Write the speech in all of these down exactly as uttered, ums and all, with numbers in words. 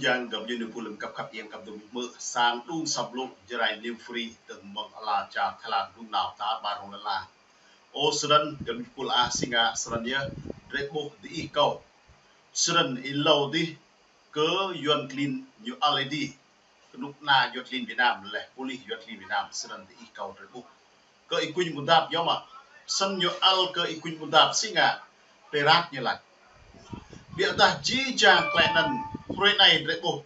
Yang găp ñu nư pul lăm kăp khăp yang kăp dum mơ sang đung sab luk Jrai Liêm Free tơng mơng ala čar Thái Lan đung nao ta ƀar rong lala. Ơ sơrăn găp ñu pul a singa sơrăn yơh drei ƀuh dih kâo. Sơrăn ih lâo dih kơ Yuan klin ñu ăl ih dih. Kơnuk kơna Yuan klin Việt Nam leh pôlis Yuan klin Việt Nam sơrăn dih kâo drei ƀuh. Kơ ikuñ ƀun dap yơh mă. Sơrăn ñu ăl kơ ikuñ ƀun dap singa pơrat ñu lač. Biă dah jih jang klei anăn hrơi anei drei ƀuh.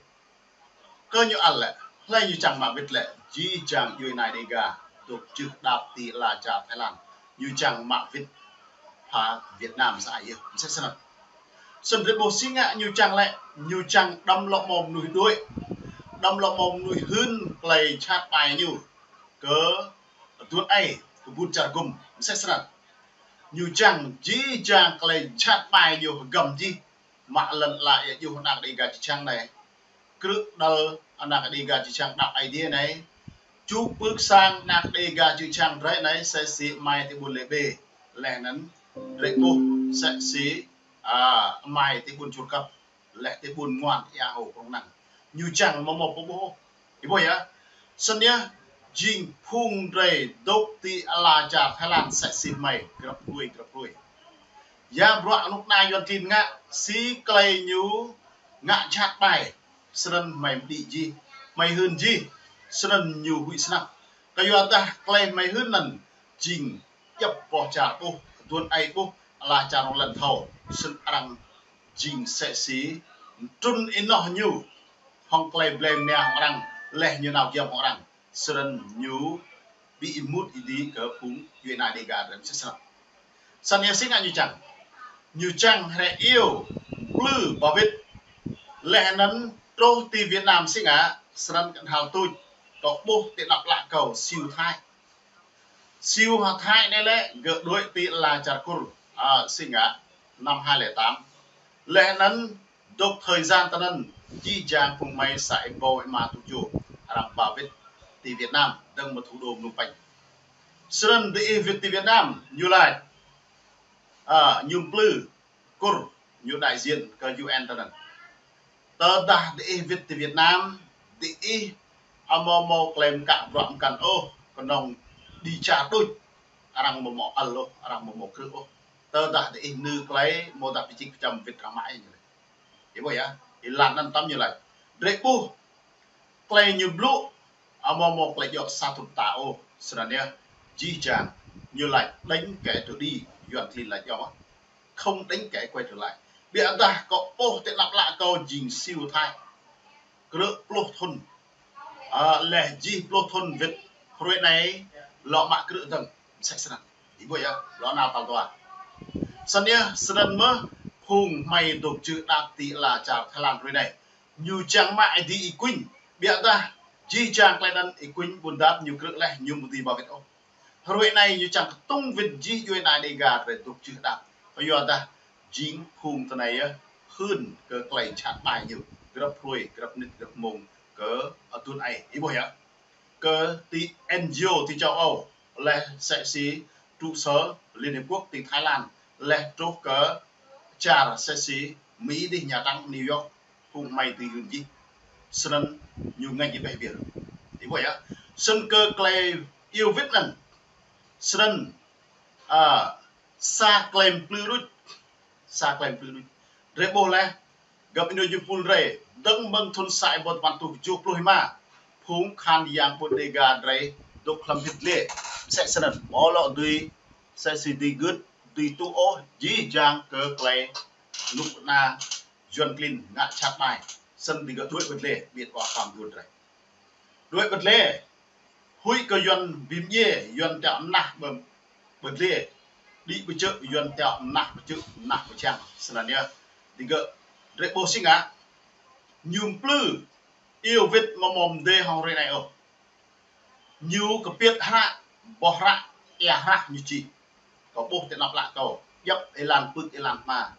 Kơ ñu ăl lĕ, hlei ñu čang mă wĭt lĕ, jih jang djuê ana Dega dôk čưh đăp ti ala čar Thái Lan. Ñu čang mă wĭt pha Việt Nam sa ai yơh, msĕ snăn. Sơrăn drei ƀuh singa ñu čang lĕ, ñu čang đăm lŏ mâo mnuih đuĕ, đăm lŏ mâo mnuih hưn klei jhat ƀai ñu kơ aduôn aê, kơ ƀun čar gum, msĕ snăn. Ñu čang jih jang klei jhat ƀai ñu hơgăm jih, mă lăn ala ia juh anak Dega čư̆ čhiăng anei. Krư̆ đăl anak Dega čư̆ čhiăng đăp Aê Diê anei. Čuk pưk sang anak Dega čư̆ čhiăng drei anei, msĕ si amai ti ƀun Lê Bê. Leh anăn drei ƀuh msĕ si, a, amai ti ƀun Čur Kăp. Leh ti ƀun Ngoan ia hô Krông Năng. Ñu čang mâo mâo pô ƀuh. Ih ƀuh yơh. Sơrăn yơh, jing phung drei dôk ti ala čar Thái Lan msĕ si hmei, grăp hruê, grăp hruê. Ya bruă kơnuk kơna Yuan klin ngă, si klei ñu ngă jhat ƀai. Sơrăn hmei mđĭ jih, hmei hưn jih, sơrăn ñu huĭ snăk. Kơ yua dah klei hmei hưn anăn, jing djăp boh čar ƀuh, aduôn aê ƀuh, ala čar rŏng lăn thâo, sơrăn arăng jing msĕ si, trŭn ênoh ñu, hŏng klei blei mnia hŏng arăng, leh ñu nao giăm hŏng arăng. Sơrăn ñu bi êmut ih dih kơ phung djuê ana Dega drei msĕ snăn. Sơrăn yơh singa ñu čang. Ñu čang hrĕ iêu, mplư ba wĭt. Leh anăn truh ti Việt Nam singa, sơrăn kơnhal tuč, kâo ƀuh ti anăp ală kâo Siu Thái. Siu Thái anei lĕ gơ̆ đuĕ ti ala čar Kur, a, singa năm hai lẻ tám. Leh anăn dôk thời gian tinăn, jih jang phung hmei sa êbâo êma tujuh arăng ba wĭt ti Việt Nam, dơ̆ng mơ̆ thủ đô Phnom Penh. Sơrăn dih wĭt ti Việt Nam, ñu lač, a, ñu mplư Kur, ñu đại diện kơ U N tinăn. Tơdah dih wĭt ti Việt Nam, dih amâo mâo klei mkă bruă mkăn ôh, kơnơ̆ng dih čar đuč, arăng amâo mâo ăl ôh, arăng amâo mâo krư̆ ôh. Tơdah dih nư klei, amâodah pơčĭk pơčăm wĭt arăng mă ih ñu lač. Ih ƀuh yơh, ih lăng anăn tăm ñu lač. Drei ƀuh, klei ñu blŭ, amâo mâo klei djŏ sa thŭn ta ôh, sơnăn yơh, jih jang, ñu lač đánh kẻ trở đi, Yuan klin lač djŏ, không đánh kẻ quay trở lại. Biă dah kâo ƀuh ti anăp ală kâo jing Siu Thái. Krư̆ pluh thŭn. A, leh jih pluh thŭn wĭt hrơi anei lŏ mă krư̆ dơ̆ng. Msĕ snăn. Ih ƀuh yơh, lŏ nao tal dua. Sơnăn yơh, sơnăn mơh, phung hmei dôk čư̆ đăp ti ala čar Thái Lan hrơi anei. Ñu čang mă ih dih ikuñ. Biă dah, jih jang klei anăn ikuñ ƀun dap ñu krư̆ leh ñu ƀu dưi ba wĭt ôh. Hrơi anei ñu čang kơtŭng wĭt jih djuê ana Dega drei dôk čư̆ đăp. Kơ yua dah jing phung tinei yơh hưn kơ klei jhat ƀai ñu. Grăp hrơi, grăp mnĭt, grăp mông kơ aduôn aê. Ih ƀuh yơh. Kơ ti N G O ti châu Âu. Leh msĕ si trụ sở Liên Hiệp Quốc ti Thái Lan. Leh truh kơ čar msĕ si Mi dih Nhà Trắng New York. Phung hmei dưi hưn jih. Sơnăn ñu ngă jih ƀeh ƀiă. Ih ƀuh yơh. Sơnăn kơ klei iêu wĭt anăn. Sơnăn, a, sa klei mplư đuč. Sa klei mplư đuč. Drei ƀuh leh. Găp ênô jơpul drei. Dơ̆ng mơ̆ng thŭn sa êbâo tơpăn êtuh kjuh pluh êma. Phung khăn yang ƀuôn Dega drei. Dôk hlăm hit lĕ. Msĕ sơnăn. Mâo lŏ dưi. Msĕ si dưi gưt. Dưi tŭ ôh. Jih jang kơ klei. Nuk na. Yuan klin ngă jhat ƀai. Sơnăn digơ̆ đuĕ bơdlê, ƀiădah kơ phung Yuan drei. Đuĕ bơdlê, huĭ kơ Yuan bi mdjiê, Yuan tiŏ mnah bơ-, bơdlê. Đĭ pơčư̆, Yuan tiŏ mnah pơčư̆, mnah pơčang. Sơnăn yơh, digơ̆ drei ƀuh si ngă. Ñu mplư, iêu wĭt amâo mâo mdê hŏng hrơi anei ôh. Ñu kơpiêt hră, boh hră, ia hră ñu čih. Kâo ƀuh ti anăp ală kâo, djăp êlan pưk êlan hma.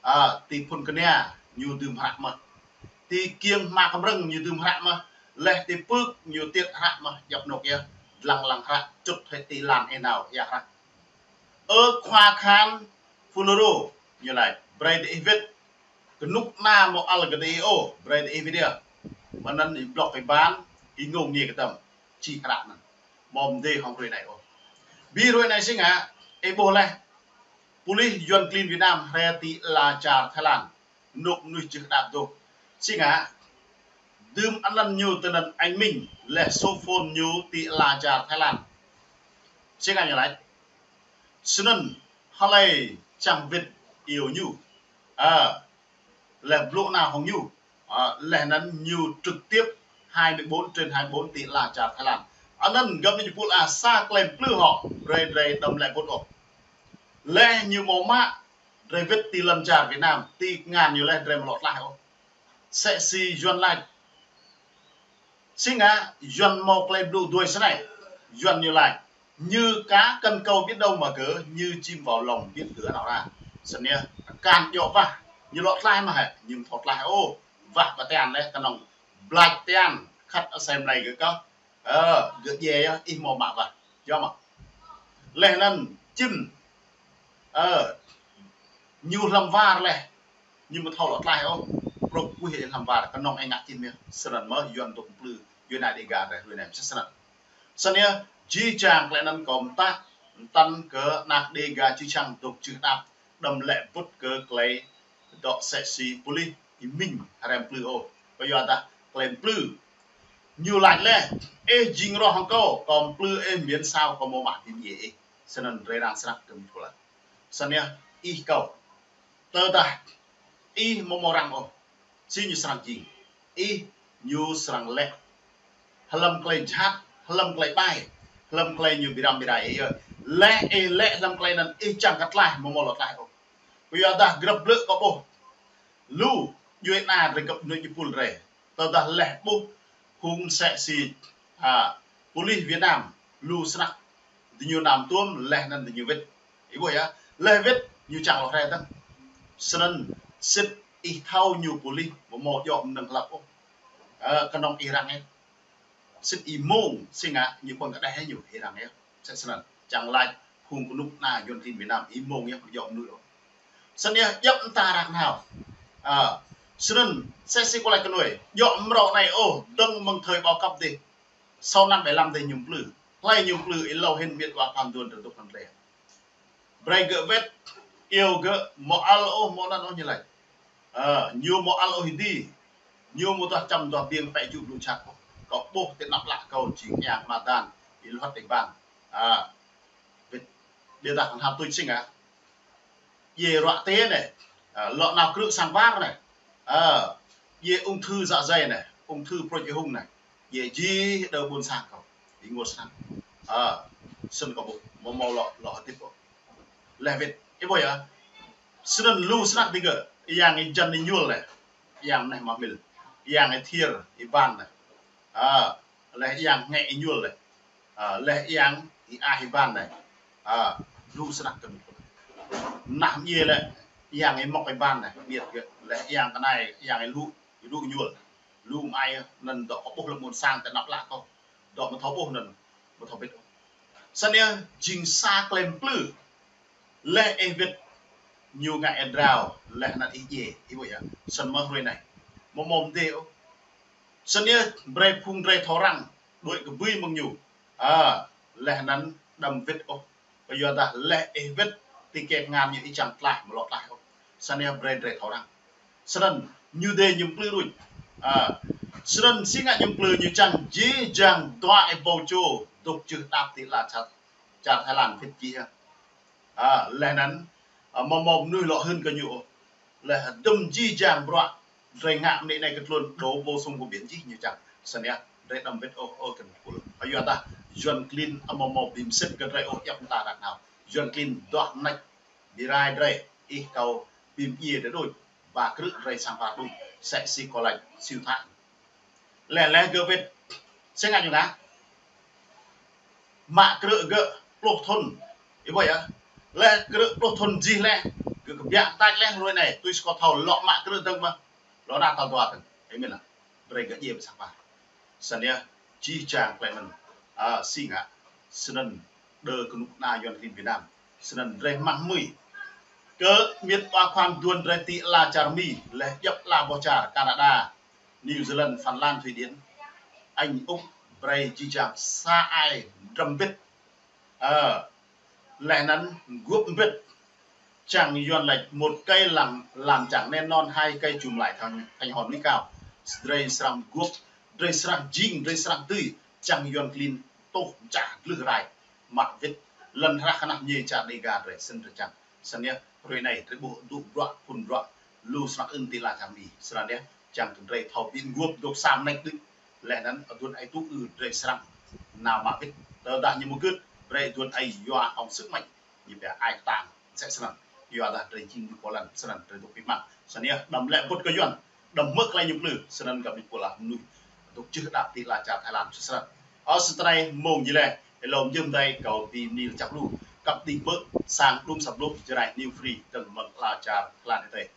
A, ti phŭn kơnia, ñu dưm hră mơh. Ti kiêng hma kơmrơ̆ng, ñu dưm hră mơh. Leh ti pưk, ñu tiêt hră mơh, djăp anôk yơh. Dlăng lăng hră, čŭt hĕ ti êlan ênao, ia hră. Ơ khua khăn, Fulro, ñu lač, brei dih wĭt. Kơnuk kơna mơ̆ ăl kơ đĭ ôh, brơi đĭ video. Mơ̆ng anŭn ih blok ih ban, ih ngông ngê kơtăm. Či hră anŭn. Mơ̆ mơdê hŏng hrơi anai ôh. Bi hrơi anai si ngă, ih ƀuh laih. Pôlis Yuan klin Việt Nam hrĕ ti ala čar Thái Lan. Nuk mơnuih čư̆ đăp dŏ. Si ngă, dưm anăn ñu tơ anăn anh Minh, laih số phone ñu ti ala čar Thái Lan. Si ngă ñu laĭ. Snăn hlơi čang wĭt iâu ñu. Ơ, laih blŭ nao hŏng ñu. Ơ, laih anăn ñu trực tiếp hai mươi bốn trên hai mươi bốn ti ala čar Thái Lan. Anăn gơ̆p ñu pul a sa klei mplư hŏ, brơi drei đăm lĕ bŭt ôh. Laih ñu mơ̆ mă, drei wĭt ti lăn čar Việt Nam, ti kơngan ñu laih drei mlŏ tlaih ôh. Sĕ si Yuan laĭ. Si ngă, Yuan mâo klei blŭ dui snei. Yuan ñu laĭ. Như cá cần câu biết đâu mà cứa, như chim vào lồng biết cửa nào ra. Snăn yơh, akan djŏ wah. Ñu lŏ tlaih mơ̆ hĕ, ñu mthâo tlaih ôh. Wah ba tian laih, kơnơ̆ng blač tian, khăt asei mlei gơ̆ kơh. Ơ, gơ̆ djai yơh, ih mâo mă wah. Yơh mơ̆. Laih anăn, čim. Ơ, ñu hlăm war laih. Ñu mthâo lŏ tlaih ôh. Prŏk kuih ih hlăm war, kơnơ̆ng ih ngă čim yơh. Snăn mơ̆ Yuan dŏ mplư, Yuan ană Dêga drei, hrơi anai msĕ snăn. Snăn yơh, jih jang klei anăn kâo mtă, mtăn kơ ană Dêga jih jang dŏ čư̆ đăp, đăm lĕ bŭt kơ klei dŏ sĕ si pôlis, ih Minh hrĕ mplư ôh. Kyuadah klei mplư. Ñu laĭ laih, ih jing roh hŏng kâo, kâo mplư ih miễn sao kâo mâo mă bi mdjiê ih. Snăn drei răng srăng kơ mčulah. Snăn yơh, ih kâo. Tơdah ih mâo mâo răng ôh, si ñu srăng jing. Ih ñu srăng lĕ. Hlăm klei jhat, hlăm klei ƀai, hlăm klei ñu bi răm bi rai ih yơh. Laih ih lĕ hlăm klei anăn ih čang kơ tlaih, mâo mâo lŏ tlaih ôh. Kyuadah grăp blư̆ kâo ƀuh. Lu, djuai ana drei gơ̆p mơnuih ñu pul drei. Tơdah laih ƀuh phung sĕ si, a, pôlis Việt Nam, lu snăk, diñu nao tuôm, laih anăn diñu wĭt. Ih ƀuh yơh, laih wĭt, ñu čang lŏ hrĕ dơ̆ng. Snăn, sĭt ih thâo ñu pôlis, mâo mâo djŏ mnơ̆ng hlăp ôh. Ơ, kơnơ̆ng ih răng yơh. Sĭt ih mông, si ngă, ñu ƀơ̆ng kơđeh ñu, ih răng yơh. Sĕ snăn, čang lač, phung kơnuk kơna Yuan klin Việt Nam, ih mông yơh, djŏ mnui ôh. Snăn yơh, djŏp mta răng nao. Ơ, snăn, sĕ si kâo lač kơ nuih, djŏ mrâo anei ôh, dơ̆ng mơ̆ng thời bao cấp dih. Sau năm bảy lăm dih ñu mplư. Hlei ñu mplư, ih lâo hĭn miêt wa phan duôn tơdŭk hăn lĕ. Brei gơ̆ wĭt, iâu gơ̆, mơ̆ ăl ôh, mơ̆ anăn ôh ñu lač. Ơ, ñu mơ̆ ăl ôh hĭ dih. Ñu mơ̆ dah čăm dah biêng pĕ jŭ blŭ čăk ôh. Kâo ƀuh ti anăp ală kâo jing yang mơdan, ih luăt ih ban. Ơ, wĭt, ƀiădah kơ hăp tuč si ngă. Djai ruă tê anei. Ơ, lŏ nao krư̆ sang war anei. Ơ, djai ung thư dạ dày anei, ung thư prôč ih hung anei. Djai jih đơ ƀuôn sang kâo. Ih ngô snăk. Ơ, snăn kâo ƀuh, mâo mâo lŏ, lŏ hơdip ôh. Laih wĭt, ih ƀuh yơh. Snăn lu snăk digơ̆, yang ih jăn ih ñuôl anei. Yang anei mă mil. Yang ih thiêr, ih ban anei. Ơ, laih yang ngĕ ih ñuôl anei. Ơ, laih yang ih ah ih ban anei. Ơ, lu snăk kơ mĭt. Nah mdjiê lĕ, yang ih mŏk ih ban anei. Miêt gơ̆, laih yang kơ anei, yang ih lu, ih lu ñuôl. Lu mă ai anăn dŏ kơ ƀuh lăm ƀuôn sang ti anăp ală kâo. Dŏ mơ̆ thâo ƀuh anăn, mơ̆ thâo wĭt ôh. Snăn yơh jing sa klei mplư. Laih ih wĭt ñu ngă ih drao, laih anăn ih djai, ih ƀuh yơh. Snăn mơ̆ hrơi anei. Mâo mâo mdê ôh. Snăn yơh brei phung drei thâo răng, đuaĭ kơ bưi mơ̆ng ñu. Ơ, laih anăn đăm wĭt ôh. Kyuadah laih ih wĭt ti kĕp kơngan ñu ih čang tlaih, mlŏ tlaih ôh. Snăn yơh brei drei thâo răng. Snăn ñu dê ñu mplư đuč. Ơ, snăn si ngă ñu mplư ñu čang jih jang dua ih ƀâo čô, dŏ čư̆ đăp ti ala čar, čar Thái Lan wĭt jih yơh. Ơ, laih anăn, ơ, mâo mâo mnuih lŏ hưn kơ ñu ôh. Laih dŭm jih jang bruă, drei ngă mơ̆ng anei kơ tluôn đổ vô sông của biển jih ñu čang. Snăn yơh, drei đăm wĭt ôh, ôh kơ mĭt pul. Kyuadah, Yuan klin, ơ, mâo mâo bi msĭt kơ drei ôh djŏp mta răng nao. Yuan klin duah nač, bi rai drei, ih kâo bi mdjiê drei đuč. Ba krư̆ drei sang ba đuč, sĕ si kâo lač, siu thak. Laih laih gơ̆ wĭt, si ngă ñu ngă. Mă krư̆ gơ̆ pluh thŭn. Ih ƀuh yơh. Laih krư̆ pluh thŭn jih laih. Gơ̆ kơ biă tač laih hrơi anei. Tui si kâo thâo lŏ mă krư̆ dơ̆ng mơ̆. Lŏ nao tal dua dơ̆ng. Ih mĭn lah. Brei gơ̆ djai pơ sang ba. Snăn yơh. Jih jang klei anăn. Ơ, si ngă. Snăn đơ kơnuk kơna Yuan klin Việt Nam. Snăn drei mă mơ̆. Kơ miêt wa khua duôn drơi ti ala čar Mi, leh djŏp ala boh čar Canada, New Zealand, Phần Lan, Thụy Điển, Anh, Úc, brơi jih jang sa ai drăm mbĭt. Ơ, leh anăn guôp mbĭt. Čang Yuăn lač một cây làm, làm chẳng nên non, hai cây chùm lại thành, thành hòn núi cao. Drơi srăng guôp, drơi srăng jing, drơi srăng tui, čang Yuăn klin tuh mčah glưh rai, mă wĭt lăn hrah kơnah mñai čar Dega drơi, snăn drơi čang. Snăn yơh, hrơi anai, drơi ƀuh dŏ bruă, phŭn bruă, lu snăk ưn ti ala čar Mi. Snăn yơh, čang kơ drơi thâo ƀĭ guôp dôk sa mnêč đuč. Leh anăn aduôn ai tŭ ư drơi srăng nao mă wĭt. Tơdah ñu mơgưt, brơi aduôn ai yua hŏng sức mạnh. Ñu pia ai ktang, msĕ snăn. Yua dah drơi jing ñu pô lăn, snăn drơi dôk pih măng. Snăn yơh, đăm lĕ bŭt kơ Yuăn, đăm hmư̆ klei ñu plư, snăn găp ñu pô lah mnuih dôk jưh đăp ti ala čar Thái Lan, msĕ snăn. Ơ, snăn tơ anai mông djơ̆ leh, êlâo mjưh mdei kâo bi mni lač čăp lu, kăp đĭ bơ̆ sang đŭm asăp blŭ Jrai New Free, dơ̆ng mơ̆ng ala čar Hla Êtê.